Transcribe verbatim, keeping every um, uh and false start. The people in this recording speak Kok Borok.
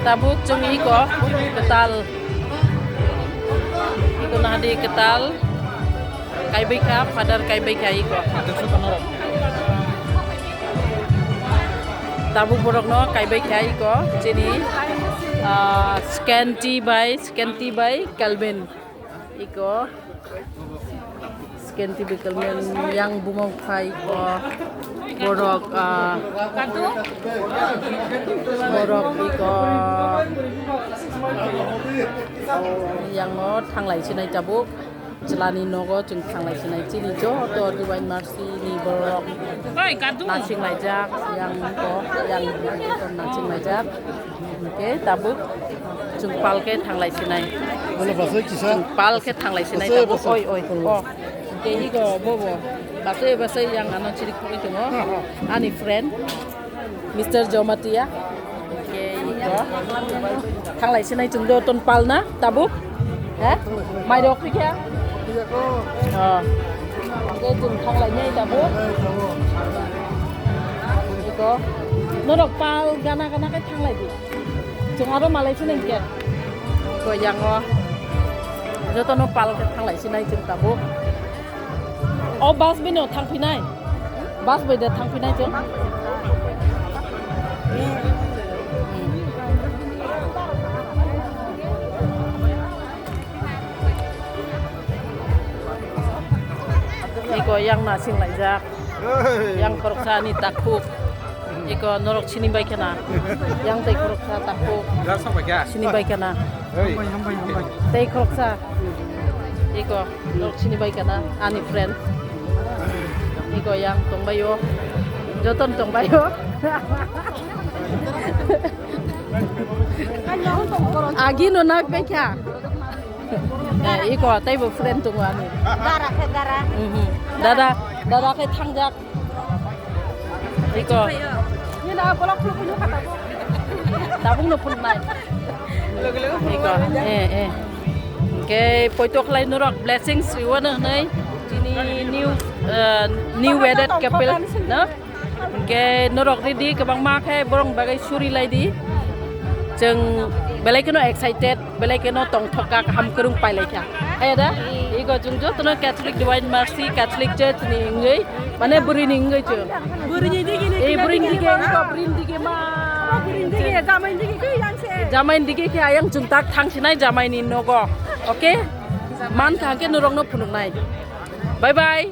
Tabuk chwng iko kwtal. Iko nahadi kwtal. Kaibai kha, father kaibai kha iko. Tabuk borokno kaibai kha iko. Chini, ah, Scanty bai, Scanty bai Kelvin. Iko Scanty bai Kelvin yang bumung phai iko borok, ah, borok iko yango thanglai sinai tabuk chwlani nogo chwng thanglai sinai chini joto Divine Mercy ni borok nansing laijak yang ko yang nansing laijak. Hwnkhe tabuk chwng pal khe thanglai sinai. Bono basai kisa. Chwng pal khe thanglai sinai basai, tabuk. Basai. Oi, oi. Oh. Hwnkhe iko bobo. Basai, basai yang ano chiri khogwi tongo. Ha, ha. Ani friend, Mister Jomatia. Hwnkhe iko. Thanglai sinai chwng do ton pal na tabuk. He? Mai rok pikha? Iya ko. Oh. Hwnkhe chwng thanglai nai tabuk. Hai, tabuk. Iko. Norok pal gana gana khe thanglai di. Chwng aro malai phano hinkhe. Ko yango. Jotono pal khe thanglai sinai chwng tabuk. O bus bino thangphinai. Bus bai da thangphinai chwng. Iko yang nansing laijak. Hey. Yang khoroksa ani takhuk. Iko norok sini bai khana. Yang tei khoroksa takhuk. Sini bai khana. Hey. Tei khoroksa. Iko norok sini bai khana. Ani friend. Iko yang tongbaio. Joton tongbaio. Agi no nak bai kha. Eh, iko taibo friend tongo ani. Dara khe dara. Mhm. Dada, dada khe thangjak. Iko. Nina bolok phuluk phuluk kha tabuk. Tabuk no phuluk nai. Logo logo phuluk. Iko, eh, eh. Hwnkhe poito khlai norok blessings riwano hwnwi chini new, eh, new wedded couple, no? Hwnkhe norok ridi kwbangma khe borok bagwi suri lai di. Chwng belai kheno excited, belai kheno tongthok kha, kaham kwrwng pai lai kha. Aya da? Ego chwng jotono Catholic Divine Mercy, Catholic Church ni wngwi, mane bwrwi ni wngwi chwng. Bwrwi ni digi ni. Ei bwrwi ni digi, ego bwrwi ni digi ma. Bwrwi ni digi, jamai ni digi khe yang se. Jamai ni digi khe ayang chwng tak thang sinai jamai ni nogo. Okay? Man kha hwnkhe norok no phunuk nai. Bye bye.